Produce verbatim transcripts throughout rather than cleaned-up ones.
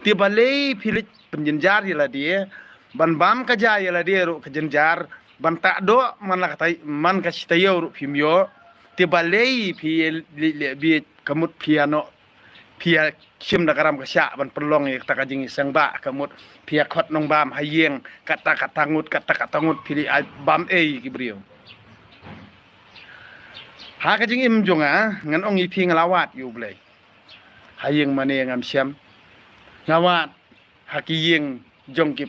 Te balei phi leit pynjynjar ïa lade, ban bam ka ja ïa lade ruh ka jynjar, ban tah doh man la ka tai-, man ka shi taïew ruh phim ïoh. Te balei phi leit leh bieit, ka mut phi ïa noh, phi ïa shim da ka ram ka shah ban pynlong ïa kata ka jingïaseng bah, ka mut phi ïa khot nongbam ha ïing, kata kata ngut, kata kata ngut phi leit ai bam ei ki briew. Ha ka jingim jong nga, ngan ong ïa phi nga la wad ïa U Blei. Ha ïing mane ngam shem. Nga wad ha ki ïing jong ki,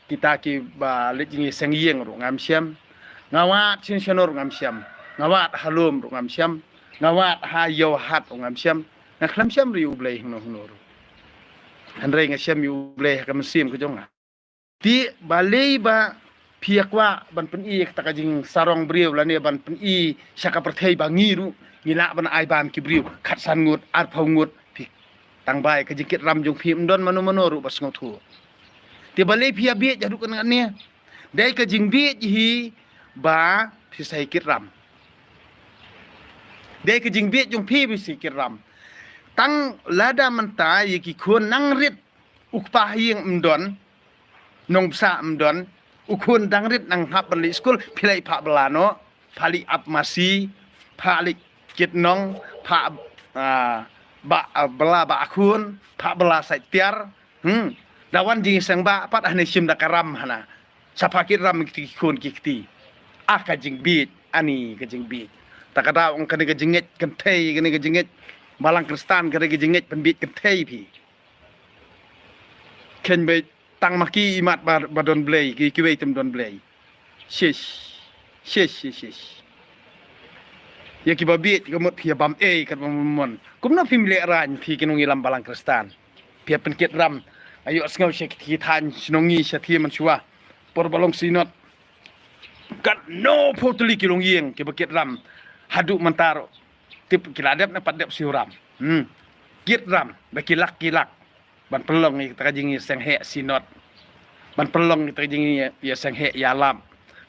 kita kiba leit jingïaseng ïing ruh ngam shem. Nga wad shin shano ruh ngam shem. Nga wad ha lum ruh ngam shem. Nga wad ha ïew hat ruh ngam shem. Nga khlem shem ruh ïa U Blei hangno hangno ruh. Hynrei nga shem ïa U Blei ha ka mynsiem ka jong nga. Te balei ba phi ïa kwah ban pyni ïa kata ka jingsarong briew lane ban pyni sha ka pyrthei ba ngi ruh ngi lah ban ai bam ki briew khatsan ngut, arphew ngut, phi tang ba ïa ka jingkit ram jong phi ym don mano mano ruh ba sngewthuh. Te balei phi ïa bieit haduh kane? Dei ka jingbieit hi ba phi sa ïa kit ram. Dei ka jingbieit jong phi ba phi sa ïa kit ram. Tang lada mynta ïa ki khun nang rit, u kpa ha ïing ym don, nongbsa ym don, u khun dang rit nang hap ban leit skul, phi leit phah bylla noh, phah leit ap masi, phah leit kit nong, phah, ah, bah, ah, bylla bah khun, phah bylla sait tiar. Hmm. Da wan jingïaseng bah pat hane shim da ka ram hana. Sa phah kit ram ki khun ki kti. Ah, ka jingbieit, ani ka jingbieit. Ta ka daw ong kane ka jingngeit kynthei, kane ka jingngeit balang Khristan, kane ka jingngeit pynbieit kynthei phi. Khein beit tang ma ki imat ba, ba don Blei, ki, kiwei ym don Blei. Shish. Shish, shish, shish. Ïa kiba bieit ka mut phi ïa bam ei katba mon mon. Kumno phim leh raiñ phi ki nongïalam balang Khristan. Phi ïa pynkit ram. Ïohsngew sha ki thaiñ shnong ngi sha thie mynshuwa. Por ba long synod. Katno phew tylli ki longïing kiba kit ram. Haduh mynta ruh. Tip ki la dep ne pat dep siew ram. Hmm. Kit ram da ki lak ki lak. Ban pynlong ïa kata ka jingïaseng heh synod. Ban pynlong ïa kata ka jingïaseng heh ïalap.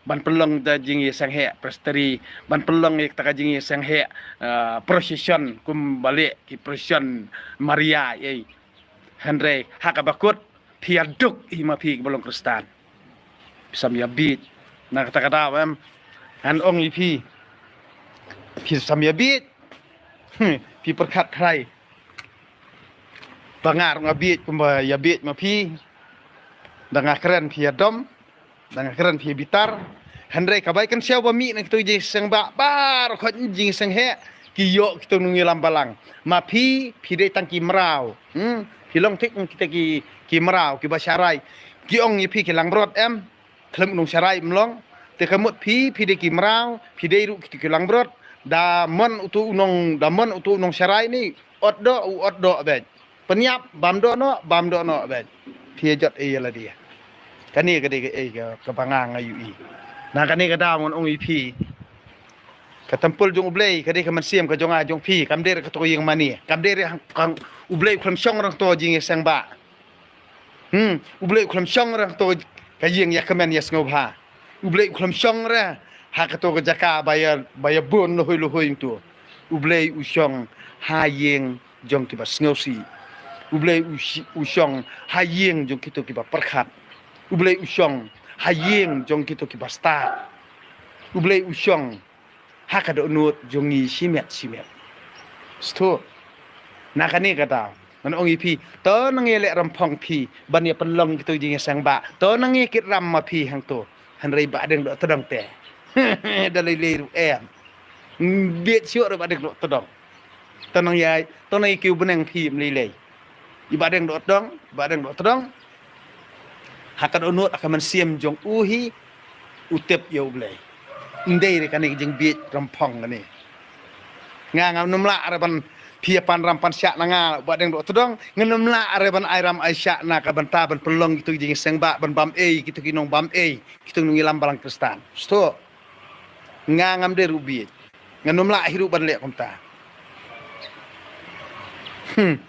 Ban pynlong ïa kata ka jingïaseng heh presbytery. Ban pynlong ïa kata ka jingïaseng heh, eh, procession kumba leh ki procession Maria ei. Hynrei ha kaba kut phi ïa duk hi ma phi kiba long Khristan. Phi sam ïa bieit. Na kata ka daw em. Ngan ong ïa phi. Phi sam ïa bieit. Hmm, phi pyrkhat khrai. Ba nga ruh nga bieit kumba ïa bieit ma phi. Da nga kren phi ïa dom. Da nga kren phi ïa bitar. Hynrei ka bai kynshew ba mih na kito jingïaseng bah baroh khoit jingïaseng heh. Ki ïoh kito nongïalam balang. Ma phi, phi dei tang ki mraw. Hmm? Phi long thik kita ki, ki mraw, kiba sharai. Ki ong ïa phi ki langbrot em. Khlem u nongsharai ym long. Te ka mut phi, phi dei ki mraw, phi dei ruh kito ki langbrot. Da mon uto u nong, da mon uto u nongsharai ni. Ot doh, u ot doh beit. Pynïap, bam doh noh, bam doh noh beit. Phi ïa jot ei ïa lade. Kane ka dei ka ei ka, kaba nga nga ïohi. Na kane ka daw ngan ong ïa phi. Ka templ jong U Blei, ka dei ka mynsiem ka jong nga jong phi, kam dei re kato ka ïing mane. Kam dei re hang, hang U Blei u khlem shong re hangto jingïaseng bah. Hmm, U Blei u khlem shong re hangto ka ïing ïakmen ïasngewbha. U Blei u khlem shong re ha kato ka jaka ba ïa, ba ïa bun luhoi luhoi hangto. U Blei u shong ha ïing jong kiba sngewsih. U Blei u shi-, u shong ha ïing jong kito kiba pyrkhat. U Blei u shong ha ïing jong kito kiba stad. U Blei u shong ha ka dohnud jong ngi shimet shimet. Sthu. Na kane ka daw ngan ong ïa phi, to nang ïa leh ramphong phi ban ïa pynlong kito jingïaseng bah. To nang ïa kit ram ma phi hangto. Hynrei Bahdeng Dohtdong te. Da lei lei ruh em. Bieit shuh ruh Bahdeng Dohtdong. To nang ïa, to nang ïa kiew bneng phi ym lei lei. I Bahdeng Dohtdong, Bahdeng Dohtdong. Ha ka dohnud ha ka mynsiem jong u hi u tip ïa U Blei. Ym dei re kane ka jingbieit ramphong kane. Nga ngam nym lah re ban phi ïa pan ram pan shah na nga Bahdeng Dohtdong, ngam nym lah re ban ai ram ai shah na ka bynta ban pynlong kito ki jingïaseng bah ban bam ei kito ki nongbam ei, kito ki nongïalam balang Khristan. Sthu. Nga ngam dei ruh bieit. Ngan nym lah hi ruh ban leh kumta. Hmm.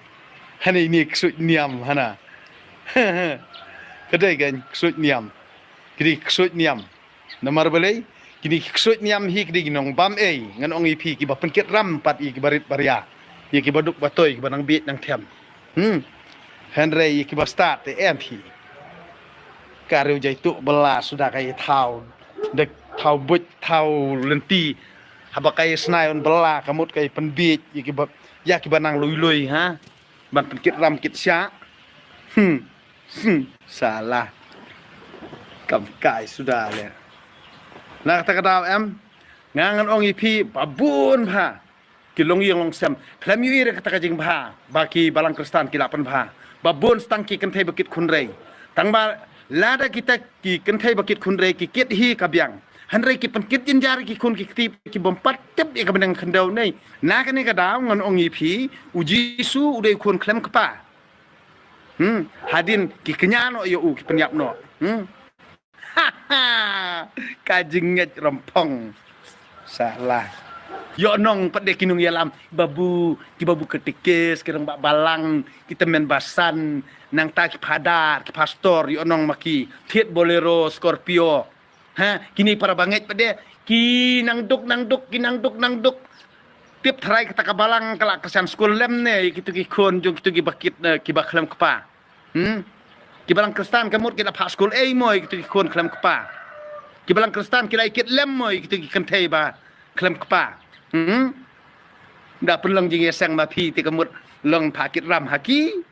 Hane ine ksuid niam hana. Ka dei kan ksuid niam. Ki dei ksuid niam. Namar balei? Kine ki ksuid niam hi ki dei ki nongbam ei. Ngan ong ïa phi kiba pynkit ram pat ïa kiba rit baria. Ïa kiba duk ba toi kiba nang bieit nang them. Hmm. Hynrei ïa kiba stad te em phi. Ka riew jaitu bylla suda ka ïa thaw. Dek thaw buit thaw lynti. Haba ka ïa snai un bylla ka mut ka ïa pynbiej ïa kiba ïa kiba nang lui lui ha. Ban pynkit ram kit sha. Hmm. Hmm. Salah. Kam kai suda le. Na kata ka daw em. Nga ngan ong ïa phi ba bun bha ki longïing longsem. Khlem ïohi re kata ka jingbha ba ki balang Khristan ki la pynbha. Ba bun stang ki kynthei ba kit khun rei. Tang ba lada kita ki kynthei ba kit khun rei ki kit hi ka biang. Hynrei ki pynkit jynjar ki khun ki kti ki bym pat tip ïa ka bneng khyndew nei. Na kane ka daw ngan ong ïa phi u Jisu u dei u khun khlem kpa. Hmm, hadien ki kñia noh ïa u ki pynïap noh. Hmm. Ka jingngeit rymphong. Salah. Ïoh nong pat de ki nongïalam babu, ki babu katekis, ki rangbah balang, ki tymmen basan, nangta ki phadar, ki pastor, ïoh nong ma ki thied Bolero, Scorpio. Ha, kine para bangeit pat de ki nang duk nang duk, ki nang duk nang duk. Tip tharai kata ka balang ka la kyrshan skul lem ne, kitu ki khun jong kitu ki ba kit, eh, ki ba khlem kpa. Hmm? Ki balang Khristan ka mut ki la phah skul ei mo ïa kitu ki khun khlem kpa. Ki balang Khristan ki la ïa kit lem mo ïa kitu ki kynthei ba khlem kpa. Hmm? Da pynlong jingïaseng ma phi te ka mut long phah kit ram ha ki.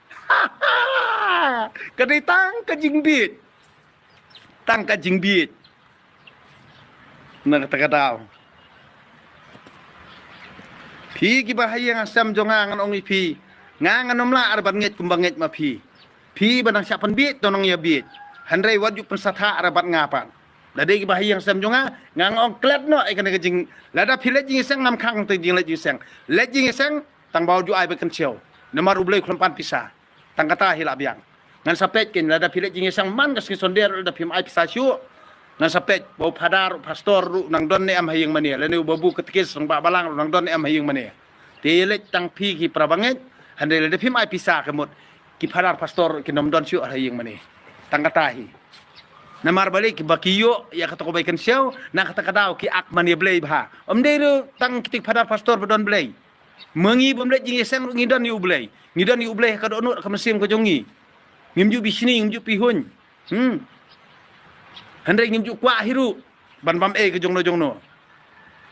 Ka dei tang ka jingbiej. Tang ka jingbiej. Na kata ka daw. Phi kiba ha ïing ha sem jong nga ngan ong ïa phi. Nga ngan ym lah ar ban ngeit kumba ngeit ma phi. Phi ba nang shah pynbiej to nang ïa biej. Hynrei wat ju pynsathah ar bad nga pat. Lada kiba ha ïing ha sem jong nga, nga ngan ong klet noh ïa kane ka jing. Lada phi leit jingïaseng ngam khang te jingleit jingïaseng. Leit jingïaseng tang ba u ju ai ba kynshew. Namar U Blei u khlem pan pisa. Tang kata hi lah biang. Ngan sa peit kein lada phi leit jingïaseng man ka sngi Sunday ruh lada phim ai pisa shuh. Ngan sa peit ba u phadar, u pastor ruh nang don ne em ha ïing mane. Lane u babu katekis rangbah balang ruh nang don ne em ha ïing mane. Te leit tang phi ki para bangeit, hynrei lada phim ai pisa ka mut ki phadar pastor ruh kin ym don shuh ha ïing mane. Tang kata hi. Namar balei kiba ki ïoh ïa kata ka bai kynshew, na kata ka daw ki ak man ïa Blei bha. Ym dei ruh tang kito ki phadar pastor ba don Blei. Ma ngi bym leit jingïaseng ruh ngi don ïa U Blei. Ngi don ïa U Blei ha ka dohnud ka mynsiem ka jong ngi. Ngim ju bishni, ngim ju pihuiñ. Hmm. Hynrei ngim ju kwah hi ruh ban bam ei ka jongno jongno.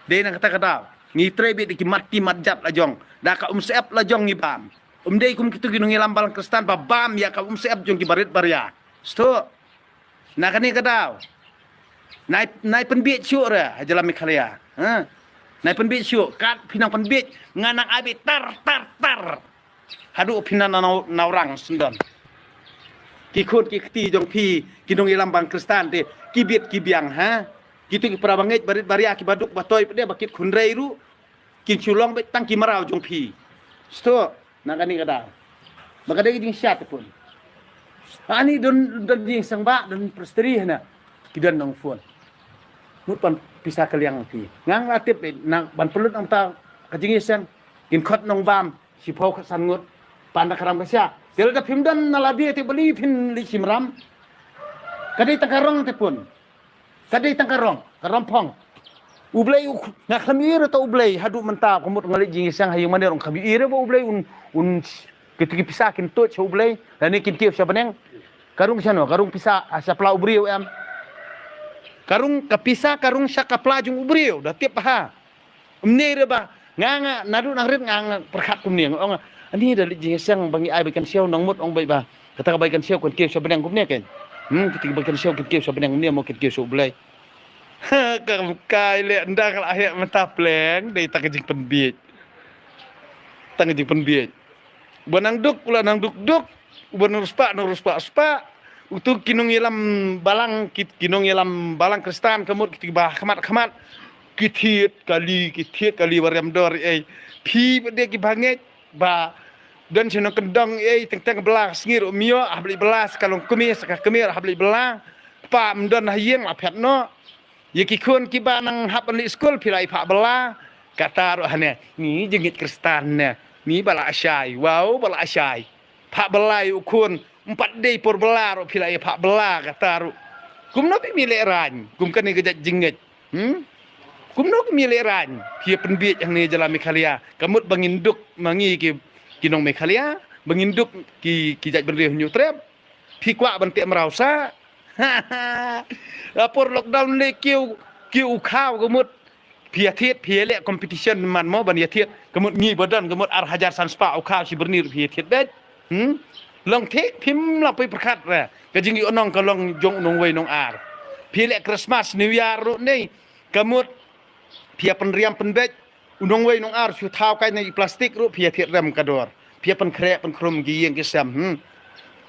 Dei na kata ka daw ngi trei beit da ki mat ki mat jat la jong. Da ka umsyep la jong ngi bam. Um dei kum kito ki nongïalam balang Khristan ba bam ïa ka umsyep jong ki barit baria. Sto. Na kane ka daw. Nai nai pynbiej shuh re ha jylla Meghalaya. Ha. Nai pynbiej shuh kat phi nang pynbiej nga nang ai beit tar tar tar. Haduh phi nang na naurang syndon. Ki khun ki kti jong phi ki nongïalam balang Khristan te ki biet ki biang ha. Kito ki para bangeit barit baria ki baduk batoi pde ba kit khun rei ruh. Kin shu long beit tang ki mraw jong phi. Sto. Na kane ka daw. Ba ka dei ka jingshisha te pun. Ani don don jingïaseng ba don prestri hana. Ki don nong phone. Mut pan pisa ka liang phi. Ngang la tip eh, na ban pynlut nang ta ka jingïaseng. Kin khot nong bam. Shiphew khatsan ngut. Pan da ka ram ka sha. Te lada phim don na lade te bali phin li shim ram. Ka dei tang ka rong te pun. Ka dei tang ka rong, ka rong phong. U Blei u nga khlem ïohi re ta U Blei haduh mynta ka mut nga leit jingïaseng ha ïing mane rong khlem ïohi re ba U Blei un un kito ki pisa kin tuid sha U Blei lane kin kiew sha bneng. Ka rung shano, ka rung pisa ha sha pla u briew em. Ka rung ka pisa ka rung sha ka pla jong u briew da tip ha. Ym ne re ba nga nga naduh nang rit nga nga pyrkhat kumne nga ong ani da leit jingïaseng ba ngi ai ba kan siaw nang mut ong bai ba kata ka bai kan siaw kan kiew sha bneng kumne kan. Hmm, kata ka bai kan siaw kan kiew sha bneng kumne mo kan kiew sha U Blei. Ha, ka kai le nda ka la heh mynta pleng dei ta ka jingpynbiej. Ta ka jingpynbiej. Ba nang duk la nang duk duk. Uba nang ruspah nang ruspah spah. Utu ki nongïalam balang ki, ki nongïalam balang Khristan ka mut ki ba khmat khmat. Ki thied kali ki thied kali ba rem dor ei. Phi ba de ki ba ngeit ba don sha nongkyndong ei teng teng bla ka sngi ruh mio ha bli bla sa ka long kmie sa ka kmie ha bli bla. Kpa ym don ha ïing la phet noh. Ïa ki khun kiba nang hap ban leit skul phi la ïa phah bylla. Kata ruh hane ngi jingit Khristan ne ngi ba la shai wow ba la shai. Phah bylla ïa u khun ym pat dei por bylla ruh phi la ïa phah bylla kata ruh. Kumno phi mi leh rang kum kane ka jait jingngeit. Hmm? Kumno phi mi leh rang phi ïa pynbiej hangne jylla Meghalaya ka mut ba ngin duk ma ngi ki ki nong Meghalaya. ba ngin dup ki, ki jait bynriew Hynñiewtrep. Phi kwah ban teh mraw sah. Ha por lockdown lei kiew, kiew u khaw ka mut. Phi ïa thied, phi ïa leh competition man mo ban ïa thied. Ka mut ngi ba don ka mut ar hajar san spah u khaw shi byrni ruh phi ïa thied beit. Hmm? Long thik phim lah poi pyrkhat re. Ka jingïohnong ka long jong u nongwei nongar. Phi ïa leh Christmas, New Year ruh ne. Ka mut phi ïa pynriam pynbeit. U nongwei nongar shu thaw kai na i plastik ruh phi ïa thied rem ka dor. Phi ïa pynkhreh pynkhrum ki ïing ki sem. Hmm.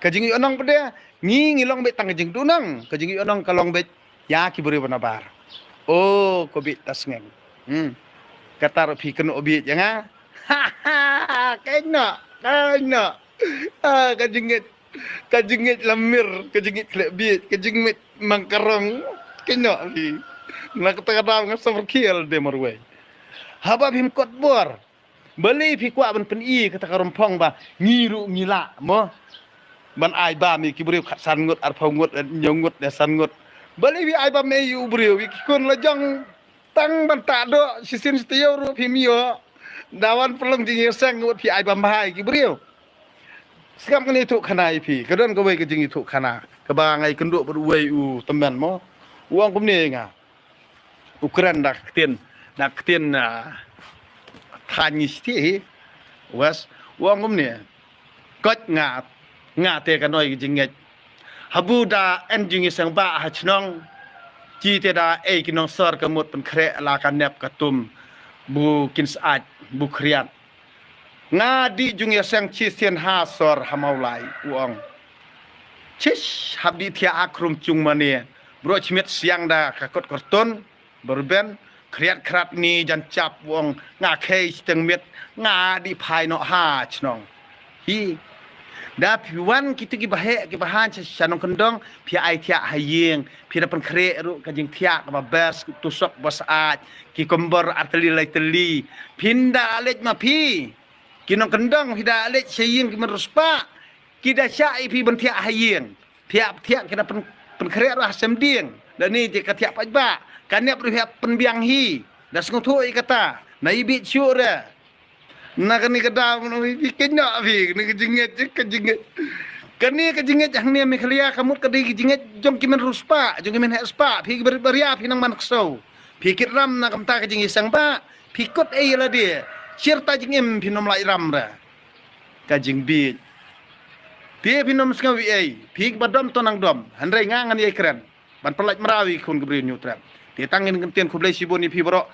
Ka jingïohnong pat de ngi ngi long beit tang ka jingduhnong. Ka jingïohnong ka long beit ïa ki briew ba nabar. O, ko bieit ta sngeng. Hmm. Kata ruh phi kynnoh bieit ïa nga. Ha ha. Kynnoh, kynnoh. Ah, ka jingngeit, ka jingngeit lamir, ka jingngeit khleh bieit, ka jingngeit mangkarong. Kynnoh phi. Na kata ka daw nga sabar khiel de marwei. Haba phim kot bor. Balei phi kwah ban pyni kata ka rymphong ba ngi ruh ngi lah mo ban ai bam ïa ki briew khatsan ngut, arphew ngut, hynñiew ngut, hynñiew san ngut. Balei phi ai bam ïa u briew, ïa ki khun la jong tang ban tah doh shisien shi taïew ruh phim ïoh. Da wan pynlong jingïaseng ngut phi ai bam bha ïa ki briew. Sngap ngan ïathuh khana ïa phi, ka don kawei ka jingïathuh khana kaba nga ïakynduh bad uwei u tymmen mo. U ong kumne ïa nga. U kren da ka ktien, da ka ktien, ah, thaiñ ngi shithi hi. Wes, u ong kumne. Koit nga, nga te ka noi ka jingngeit. Habu da en jingïaseng ba ha shnong. Chi te da ei ki nongsor ka mut pynkhreh la ka nep ka tum. Bu kin syaid, bu khriat. Nga dih jingïaseng shisien ha sor ha Mawlai, u ong. Chish, hap dih thiah ha khrum chung mane. Bro chmiet siang da ka kot karton, berben, khriat khrat ni jan chap, u ong, nga khei shiteng miet, nga dih phai noh ha shnong. Hi. Da phi wan kito ki baheh, ki bahan sha, sha nongkyndong, phi ai thiah ha ïing, phi da pynkhreh ruh ka jingthiah kaba best, tusok ba syaid, ki kombor ar tylli lai tylli. Phin da leit ma phi. Ki nongkyndong phi da leit sha ïing ki mynriewspah. Ki da shah ïa phi ban thiah ha ïing. Thiah, thiah ki da pyn, pynkhreh ruh ha sem dieng. Da ni te ka thiah paidbah. Ka nep ruh phi hap pynbiang hi. Da sngewthuh ïa kata. Na i bieit shuh re. Na kane ka daw, na i kynnoh phi, kane ka jingngeit, ka jingngeit. Kane ka jingngeit hangne Meghalaya ka mut ka dei ka jingngeit jong ki mynriewspah, jong ki mynhehspah, phi ki barit baria phi nang man ksew. Phi kit ram na ka bynta ka jingïaseng ba, phi kut ei ïa lade. Shirta jingim phin ym lah ram re. Ka jingbieit. Te phin ym sngew ei ei, phi kiba dom to nang dom, hynrei nga ngan ïai kren. Ban pyllait mraw ïa ki khun ki briew Hynñiewtrep. Te tang ngin kyntien, khublei shibun ïa phi baroh.